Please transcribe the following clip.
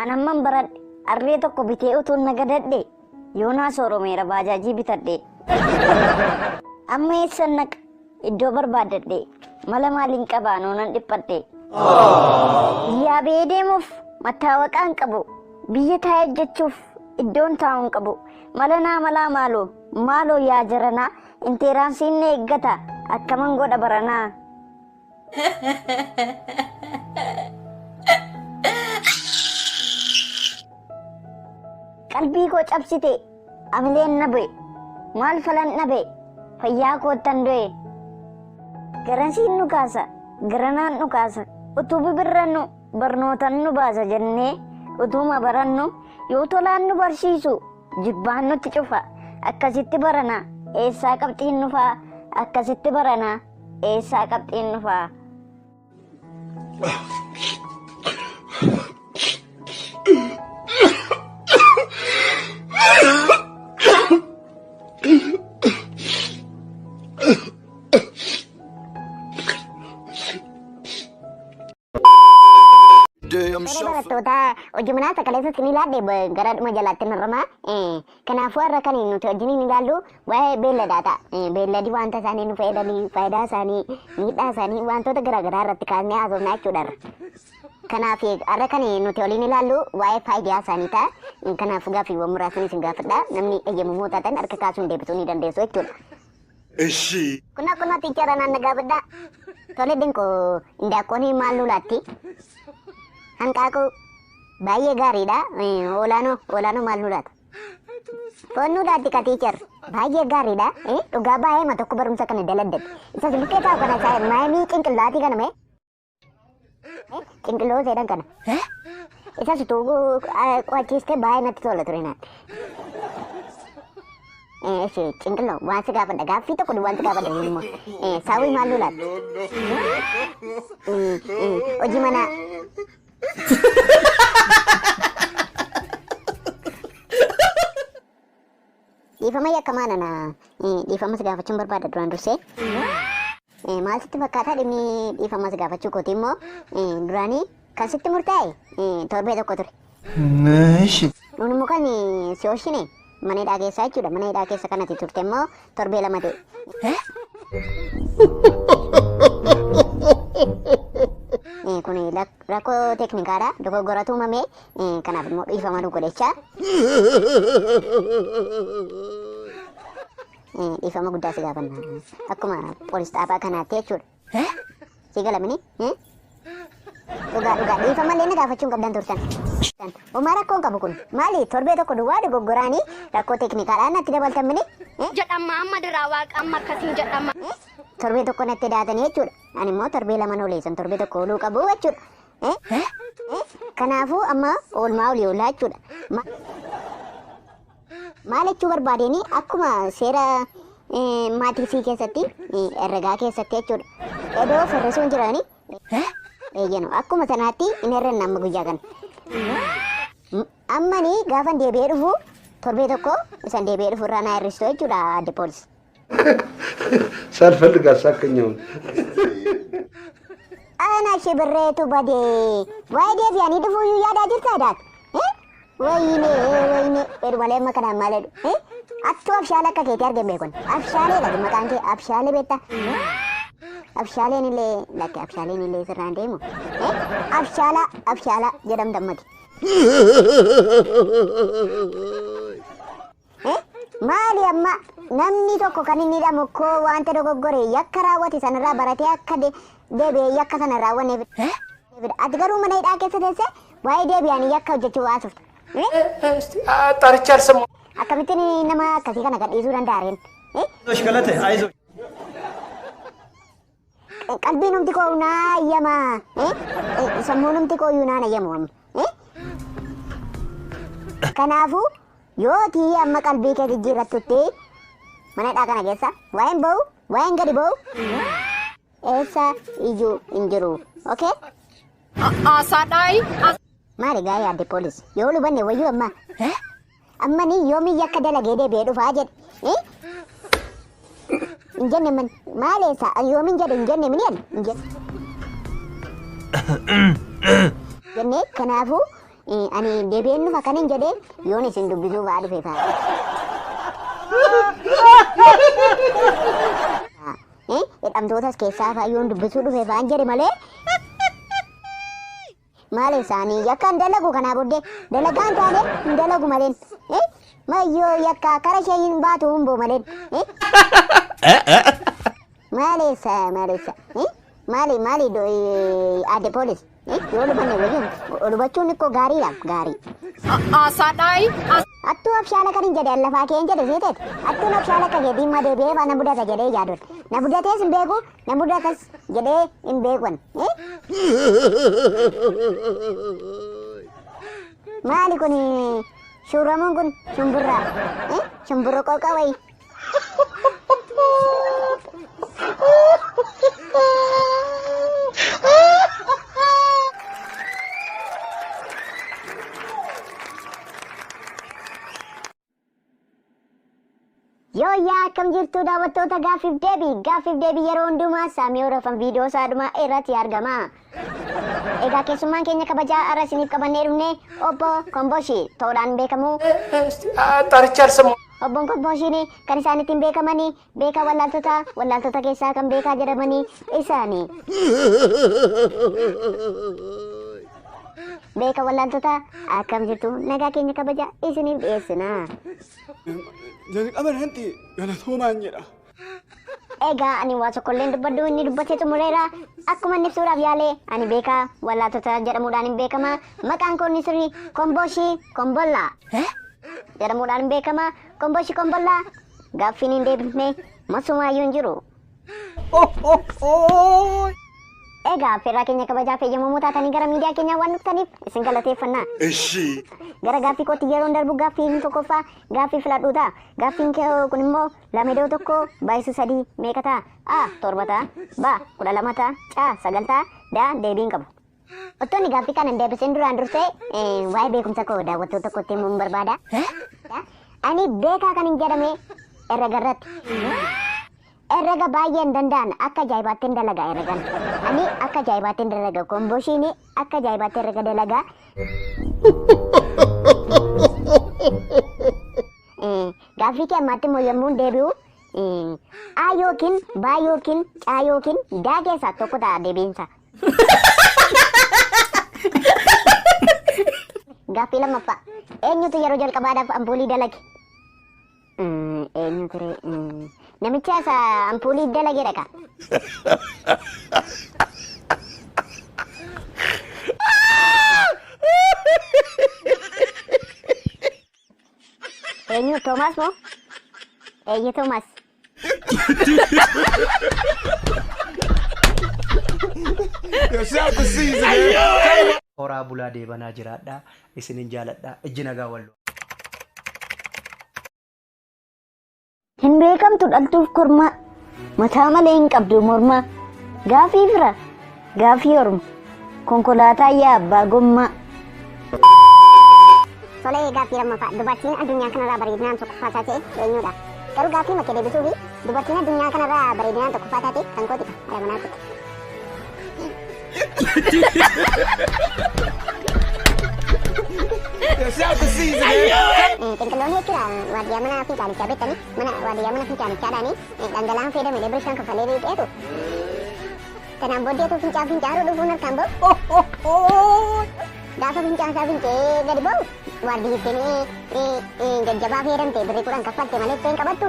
An amman baradhe harree tokko bitee utuun nagadadhe yoonaa sooromeera baajaajii bitadhe. Amma eessan naqa iddoo barbaadadhe mala maaliin qabaa noonan dhiphadhe. Biyyaa ba'ee deemuuf mattaawaqaa hin qabu biyya taa'ee hojjechuuf iddoon taa'u hin qabu mala naa malaa maaloo maaloo yaa jaranaa inteeraansiin na eeggata akkaman godha baranaa. Qalbii koo cabsite amileen na bu'e maal falan dhabe fayyaa koottan du'e. Garasiin nu kaasa garanaan nu kaasa utuu bibirrannu barnootan nu baasa jennee utuuma barannu yoo tolaan nu barsiisu jibbaan nutti cufa akkasitti barana eessaa qabxiin nufaa akkasitti barana eessaa qabxiin nufaa. Garee barattootaa hojii manaa sagalee isin ilaalle gara dhuma jalaatti narrama. Kanaafuu har'a kan nuti wajjin ilaallu waa'ee beelladaa ta'a. Beelladi wanta isaanii nu fayyadanii, faayidaa isaanii, miidhaa isaanii wantoota garaagaraa irratti kaasnee haasofnaa jechuudha. Kanaaf har'a kan nuti waliin ilaallu waa'ee faayidaa isaanii ta'a. Kanaafuu gaaffiiwwan muraasni isin gaafadha. Namni eeyyamamoo taatan harka kaasuun deebisuu ni dandeessu jechuudha. Ishi. Kuna kuna teacher anaan na gaafadha. Tole dinko indaakkoon maal nu laatti? Hanqaaquu baay'ee gaariidha. Hoolaanoo hoolaanoo maal nu laata? Foon nu laatti ka teacher baay'ee gaariidha. Dhugaa baay'ee ma tokko barumsa kana daladdate. Isas bukkee taa'u kana isaa maayimii qinqillaatii kana mee? Qinqilloo seedhan kana. Isas utuu qo'achiiste baay'ee natti tola ture naan. Eshi cinqilloo waan si gaafadha gaaffii tokko waan si gaafadha immoo saawwi maal nu laatti? Hojii manaa. Dhiifama yakkamaa nana dhiifama si gaafachuun barbaada duraan dursee. Maal sitti fakkaata dhimmi dhiifama si gaafachuu kooti immoo duraanii kan sitti murtaa'e torbee tokko ture. Ishi. Nuun immoo kan si oolchine mana hidhaa keessaa jechuudha. Mana hidhaa keessa kanatti turte immoo torbee lama ta'e. Kun rakkoo teeknikaadha. Dogoggoratu uumame. Kanaaf immoo dhiifama nu godhechaa. Dhiifama guddaa si gaafanna. Akkuma poolis xaabaa kanaatti jechuudha. Si galamini? Dhugaa dhugaa dhiifama illee na gaafachuu hin qabdan turtan. Homaa rakkoo hin qabu kun. Maali torbee tokko duwwaa dogoggoraanii rakkoo teeknikaadhaan natti dabaltan mini? Jedhama amma diraa waaqa amma akkasiin jedhama. Torbee tokko natti daatanii jechuudha. Ani immoo torbee lama ooleessan torbee tokko ooluu qabu jechuudha. Kanaafuu amma oolmaa olii oolaa jechuudha. Maal jechuu barbaadeen akkuma seera maatiksii keessatti herregaa keessatti jechuudha. Edoo firrisuun jirani eeyyanu akkuma sanaatti hin herrenna amma guyyaa kana. Ammani gaafan deebi'ee dhufu torbee tokko isan deebi'ee dhufu irraa naa hir'istu jechuudha adde poolis. ሳልፈልግ አሳቀኝ። አሁን Ana shibirreetu badee waa'ee deebi'anii dhufuu iyyuu yaadaa jirtaa daat? Wayine wayine jedhu malee amma kanaan maal jedhu? Attuu abshaala akka keetii argeen beekun. Abshaaleedha maqaan kee abshaalee beektaa? Abshaaleen illee lakki abshaaleen illee sirraan deemu. Abshaala abshaala jedhamta ammati. Maali amma namni tokko kan inni hidhamu koo wanta dogoggore yakka raawwate sanarraa baratee akka deebi'ee yakka sana raawwanneef. Ati garuu mana hidhaa keessa teessee waa'ee deebi'anii yakka hojjechuu haasofta. ጠርቼ አልሰማሁም። Akkamittiin nama akkasii kana gadhiisuu danda'a reen? አይዞሽ ገለቴ አይዞሽ። Qalbiin humti koo naa ayyama. Sammuun humti koo iyyuu naan ayyamu amma. Kanaafuu yoo tii amma qalbii kee jijjiirrattutti mana hidhaa kana keessa waa'een ba'u waa'een gadi ba'u eessa iyyuu hin jiru. Okay? Aasaadhaayi. Maali gaa yaadde poolis yoo lubanne wayyuu amma. Amma ni yoomii yakka dalagee deebi'ee dhufaa jedhe. Hin jenne man maal eessa yoomiin jedhe hin jenne mini hin jenne. Jennee kanaafuu Ani deebi'een dhufa kanin jedhee yoon isin dubbisuu fa'aa dhufe fa'a. Hidhamtootas keessaa fa'a yoon dubbisuu dhufe fa'aan jedhe malee. Maal isaanii yakka hin dalagu kanaa booddee dalagaa hin taane hin dalagu maleen. Mayyoo yakka kara ishee hin baatu hin boo maleen. Maaleessa maaleessa. Maali maali aadde poolis. Yoo lubanne wayyoon lubachuun ikkoo gaariidha gaarii. Asaadhaayi. Attuu abshaala kan hin jedhe lafaa kee hin jedhe seeteet. Attuun abshaala akka keetii immoo deebi'ee na mudata jedhee yaadun. Na mudatees hin beeku na mudatas jedhee hin beekun. Maali kun shuuramuun kun shumburraa? Shumburra qoqa wayii. Yooyyaa akkam jirtu daawwattoota gaaffiif deebii gaaffiif deebii yeroo hundumaa saamii horofan viidiyoo isaadhumaa irratti argama. Egaa keessummaan keenya kabajaa har'a isiniif qabannee dhufne obbo Komboshii ta'uudhaan beekamu. ጠርቼ አልሰማሁም። Obboon Komboshiin kan isaan ittiin beekamanii beekaa wallaaltota wallaaltota keessaa kan beekaa jedhamanii isaani. Beeka wallaaltota akkam jirtu nagaa keenya kabaja isiniif dhiyeessina. Jalqaba irratti galatoomaan jedha. Egaa ani waa tokkollee hin dubbadhu inni dubbatee xumureera. Akkuma inni ibsuudhaaf yaale ani beekaa wallaaltota jedhamuudhaan hin beekama. Maqaan koo inni sirrii Komboshii Kombollaa jedhamuudhaan hin beekama. Komboshii Kombollaa gaaffiin hin deebifne masumaayyuu hin jiru. Egaa affeerraa keenya kabajaa fayyamamoo taatanii gara miidiyaa keenyaa waan dhuftaniif isin galateeffanna. Ishi. Gara gaaffii kootti yeroon darbu gaaffiin tokkoffaa gaaffii filadhuu ta'a. Gaaffiin kee kun immoo lama iddoo tokko baay'isu sadii meeqa ta'a? A torba ta'a, B 12 ta'a, C 9 ta'a, D deebii hin qabu. Ottoonni gaaffii kana hin deebisin duraan dursee waa'ee beekumsa koo daawwattoota kootti himuun barbaada. Ani beekaa kan hin jedhame herrega irratti. Herrega baay'ee hin danda'an akka ajaa'ibaatti hin dalaga herregan. Ani akka ajaa'ibaatti hin dalaga. Komboshiin akka ajaa'ibaatti herrega dalaga. Gaaffii kee ammaatti immoo yommuu deebi'u A yookiin B yookiin C yookiin D keessaa tokko ta'a deebiinsa. Gaaffii lammaffaa. Eenyutu yeroo jalqabaadhaaf ampuulii dalage? Eenyu ture? Namicha isa ampuulii dalage dhaqa. Eenyu? Toomaas moo? Eeyyee Toomaas. Horaa bulaa deebanaa jiraadhaa isinin jaaladha ijji nagaa walloo. Hin beekamtu dhaltuuf kormaa, mataa malee hin qabdu mormaa. Gaafii fira, gaafii orma, konkolaataa yaa abbaa gommaa. Tolee gaaffii lammaffaa dubartiin addunyaa kanarraa bareedinaan tokkoffaa taate eenyudha? Garuu gaaffii makkee deebisuu fi dubartiin addunyaa kanarraa bareedinaan tokkoffaa taate kan kooti haadha manaa kooti. Qinqilloonni jechuudha waardiyyaa mana fincaanichaa beektanii mana waardiyyaa mana fincaanichaadhaanii dhangala'aan fayyadame birrii 5 kaffalee dhiqeetu. Kanaan booddeetu fincaan fincaaruu dhufuun harkaan ba'u. Gaafa fincaan isaa finca'ee gadi ba'u waardiyyittiin jajjabaa fayyadamte birrii 10 kaffalte malee ittiin qabattu.